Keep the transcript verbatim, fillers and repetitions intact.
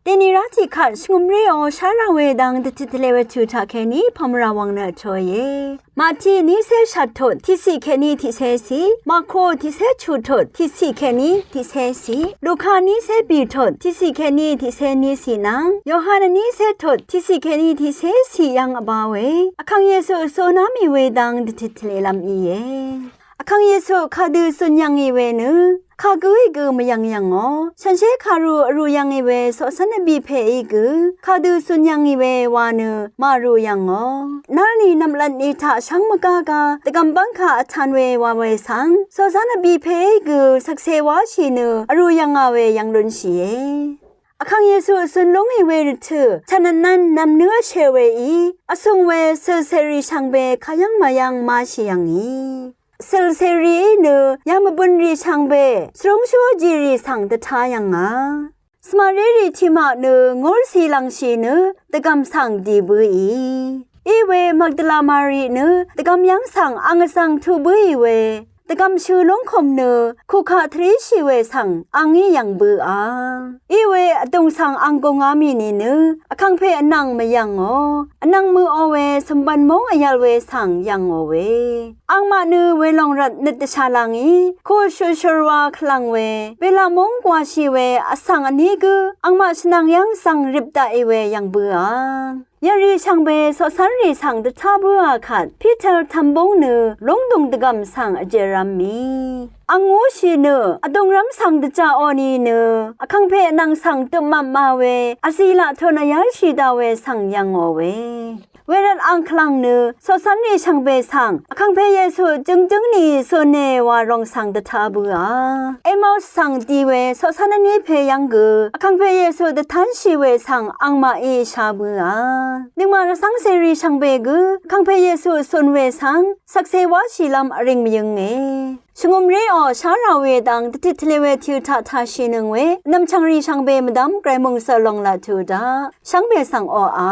Dèní rá tiqkvt shvngø̀mré ò shá rà we dang dvtit tvle we tø taq kèní pvmrà wvng nø vtòìe. Mati nícé shvt tut tiqciq kèní tiqcé ciq, Marko tiqcé chuq tut tiqciq kèní tiqcé ciq, Luka nícé bì tut tiqciq kèní tiqcé ní ciq nvng Yohan nícé tut tiqciq kèní tiqcé ciq yv́ng vbá we Vkàng Yesu vcúná mì we dang dvtit tvlelv́m íe. Vkàng Yesu kadø zun yv̀ngì we nø kagǿí gø mvyv̀ng yv̀ngò. Shànshér kàru vrū yv̀ngì we coqcv́n vbì pèí gø kadø zun yv̀ngì we wa nø màrū yv̀ngò. Nárnì nv̀mlvtnì taq shv́ng mvgágá dvgv̀m bv́ngkà vtan we wa we svng coqcv́n vbì pèí gø shvkse wáshì nø vrū yv̀ngà we yv̀ng lúnshìe. Vkàng Yesu zun lúngì we rvtø̀ chv̀n vnvn nv̀mnǿ vshø̀ weí vsùng we sølcèrì shvngbe kayv́ng màyv́ng máshì yv̀ngì. Sølcèrìí nø yamvbønrì shvngbe shvrúngshú jìrì svng dvtá yv̀ngà. Svmarérì tiqmaq nø ngúrcì lv̀ngshì nø dvgv̀m svng dì bǿì. Iwe Magdala Mari nø dvgv̀m yv́ng svng ang vzv̀ng tuq bǿì we dvgv̀m shø̄ lúngkùm nø kukaq tvríshì we svng angí yv̀ng bǿà. Iwe vdùng svng ang gungá mì nìnø vkàngpè vnvng mvyv̀ngò. Vnvng møqò we cø̀mbv̀n móng vyvl we svng yv̀ngò we. Angmaq nø welòng rvt nøt dvshà lv̀ngí kuqshø shørwa kvlv̀ng we belaq móng gwàshì we vsvng vní gǿ angmaq shvnvng yv́ng svng rip daqì we yv̀ng bǿà. Yv̀ngrì shvngbe coqcv́nrì svng dvtá bǿà kvt Piter tv̀mbúng nø lúngdùng dvgv̀m svng vjèrv̄m mì. Ang ngúshì nø vdùng rv́m svng dvjaqò nìnø vkàngpè vnvng svng døpmvpma we vzìlaq tun vyálshì daq we svng yv̀ngò we. Wervt ang kvlv̀ng nø coqcv́nrì shvngbe svng vkàngpè Yesu jøngjǿng nìí zune wa ròng svng dvtá bǿà. Emaus svng di we coqcv́n vní pè yv́ng gø vkàngpè Yesu dvtánshì we svng angmaqí shá bǿà. Nøngmaq rvcv́ngcèrì shvngbe gø vkàngpè Yesu zun we svng shvkse wáshìlv́m vring mvyǿnge. Shvngø̀mré ò shá rà we dang dvtit tvle we tø taq tashìnøng we vnv̀m chv̀ngrì shvngbe mvdv́m Gvray mòngsø lòng laq tø daq shvngbe svng oqà.